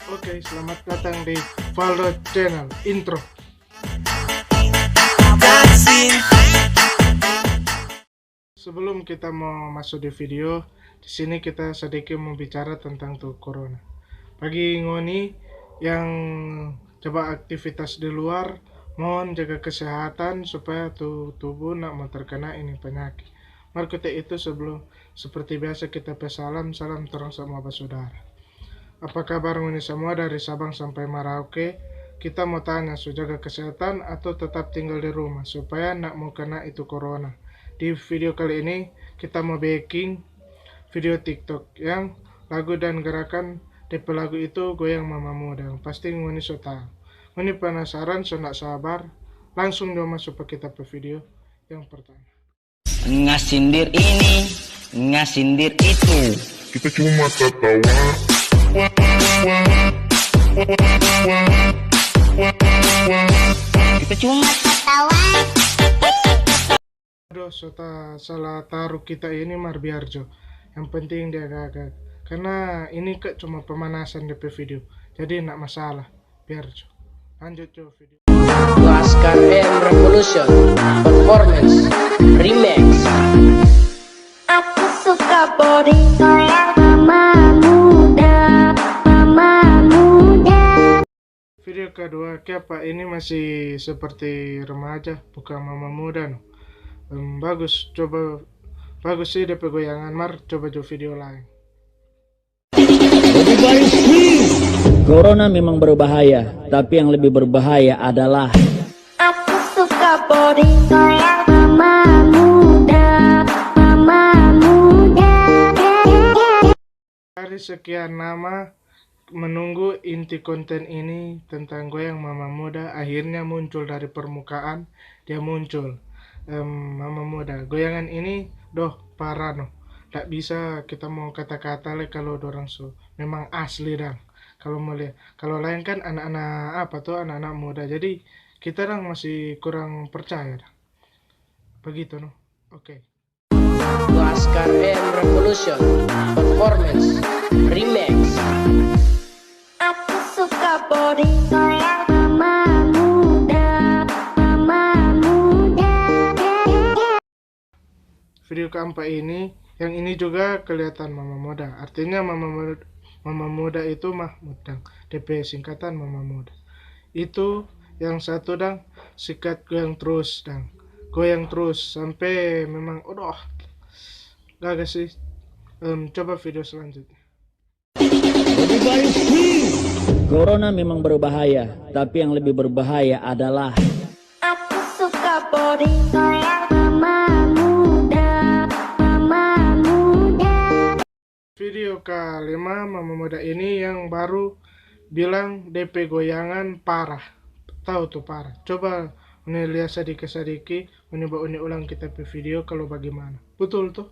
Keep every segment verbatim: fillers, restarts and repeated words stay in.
Oke, selamat datang di Valdo Channel. Intro. Sebelum kita mau masuk di video, di sini kita sedikit mau bicara tentang tu corona. Bagi ngoni yang coba aktivitas di luar, mohon jaga kesehatan supaya tu tubuh ndak mau terkena ini penyakit. Mar kute itu sebelum, seperti biasa kita pe salam, salam torang samua basudara. Apa kabar ngoni samua dari Sabang sampai Merauke? Kita mo tanya, so jaga kesehatan ato tetap tinggal di rumah supaya ndak mo kena itu corona? Di video kali ini, kita mo beking video TikTok yang lagu dan gerakan depe lagu itu goyang mama muda. Pasti ngoni so tau. Ngoni penasaran, so ndak sabar? Langsung jo maso pa kita pe video yang pertama. Ngasindir ini, ngasindir itu. Kita cuma katawa. Kita cuma katawa. Aduh, so ta salah taru kita ini, mar biar jo. Yang penting dia gagal. Karena ini ke cuma pemanasan depe video. Jadi ndak masalah. Biar jo. Lanjut jo video. Laskar M Revolution Performance Remix. Aku suka body goyang mama muda, mama muda. Video kedua, kiapa ini masih seperti remaja, bukan mama muda no. Em, bagus, coba, bagus sih depe goyangan, mar coba jo video lain. Corona memang berbahaya, tapi yang lebih berbahaya adalah Aku suka body goyang mama muda, mama muda. Dari sekian lama menunggu inti konten ini tentang goyang mama muda, akhirnya muncul dari permukaan, dia muncul. Em, mama muda, goyangan ini, doh, parah no. Ndak bisa kita mo kata-kata le kalu dorang so memang asli dang. Kalu mo lia, kalu laeng kan anak-anak apa to, anak-anak muda. Jadi kita dang masih kurang percaya dang. Begitu no. Oke. Laskar M Revolution Performance Remix. Aku suka body goyang mama muda, mama muda. Video keempat ini, yang ini juga kelihatan mama muda. Artinya mama muda, mama muda itu Mahmud dang. Depe singkatan mama muda. Itu yang satu dang sikat goyang terus dang. Goyang terus sampe memang, aduh, gaga sih. Em, coba video selanjutnya. Corona memang berbahaya, tapi yang lebih berbahaya adalah Aku suka body goyang mama muda, mama muda. Video kalima, mama muda ini yang baru bilang depe goyangan parah. Tau tu parah. Coba ngoni lia sadiki-sadiki, ngoni ba uni ulang kita pe video kalu bagimana. Butul tu?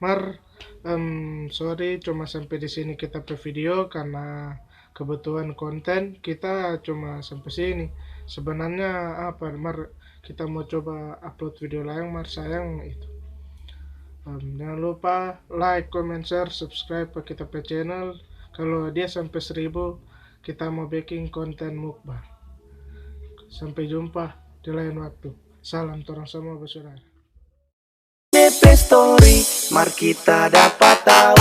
Mar, em, sorry, cuma sampe di sini kita pe video karna kebutuhan konten kita cuma sampe sini. Sebenarnya apa, mar kita mo coba upload video laeng, mar sayang itu. Em, jangan lupa like, comment, share, subscribe pa kita pe channel. Kalu dia sampe seribu, kita mo beking konten mukbang. Sampe jumpa di lain waktu. Salam torang samua basudara. Depe story, mar kita dapa tau.